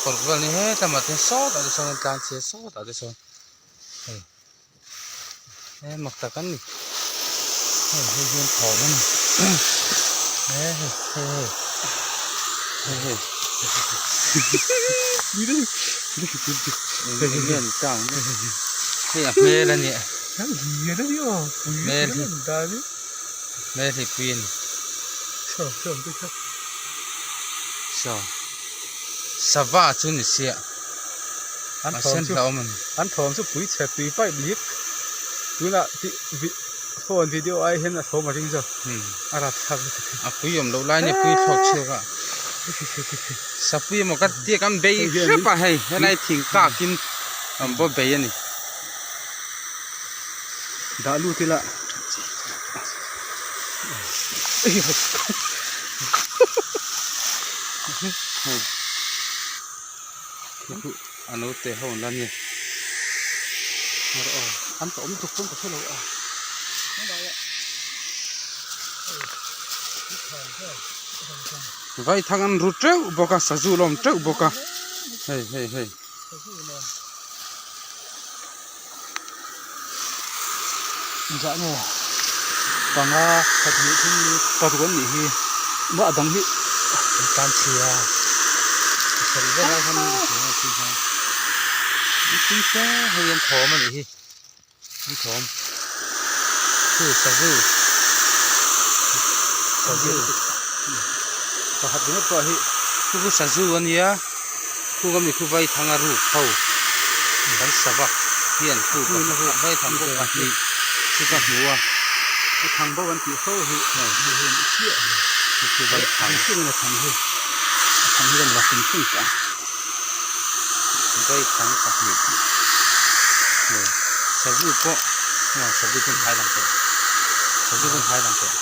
paruk vel ni hetlama te sawtah te sawn an tlan chhia sawtah te sawn hei he mak tak an ni hei hei hian thawm a ni he hei hei hei hei hei eng nge ni ta ang hei a hmel a nia hmel hi hmel hi pui a ni saw sava chu ni sia an thawm chu an thawm chu pui chhe tui paih bik tunah tih phone video ai hian a thawm a ring zawk a rapthlak lutuk hi a pui awm loh lai nia pui thlawk chhuak a sapui emaw ka tiak an bei hrep a hei helai thing kak in an vaw bei a ni. Dah lut ila A naute ho an la nia an tawm tuk pawn ka hre lo a Vaithang an ru teuh bawk a sazu la awm teuh bawk a hei hei hei. Zah nge panga khat hnih thum ni paruk an nih hi mah a dang hi an tan chhia pasarih vel lai khan thing se hei an thawm a nih hi an thawm chu sazu sazu pakhat ringawt pawh hi chu chu sazu a nia. Khung ami khu vaithang a ruk ho kan sava hian khu vaithang pawh pahnih chu ka hmu a. Thang bo an tih fo hi hei hi a chiah a ni. Khu vaithang. Hring a thang hi a thang hi kan la hrim hrim ta. Vaithang pahnih hei sazu pawh sazu pawh an hai lang tawh sazu pawh an hai lang tawh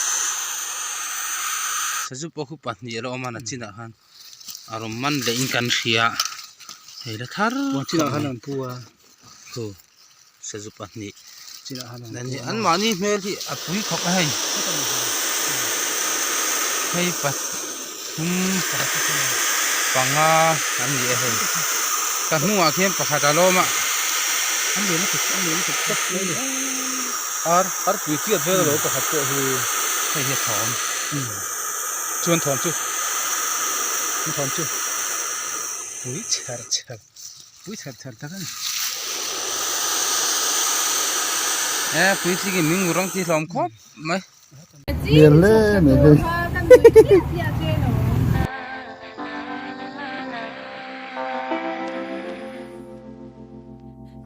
sazu pawh khu pahnih a lo awm a nachinah khan. A rawn man leh in kan hria hei la thar chinah khan an pu a chu sazu pahnih an mahni hmel hi a pui khawp a hei hei pathum panga an ni a hei ka hnungah khian pakhat a lawm a ar ar pui chiat vel alo pakhat pawh hi hei hi a thawm. Chuan thawm chu an thawm chu pui chher chher pui chher chher tak a ni. E puitling in min rawng tih hlawm khawp mai. Hmel hle mai hei.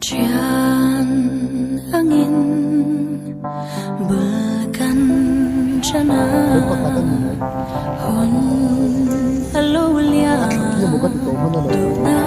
Thian angin bul kan than a, hun a lo liam duhna.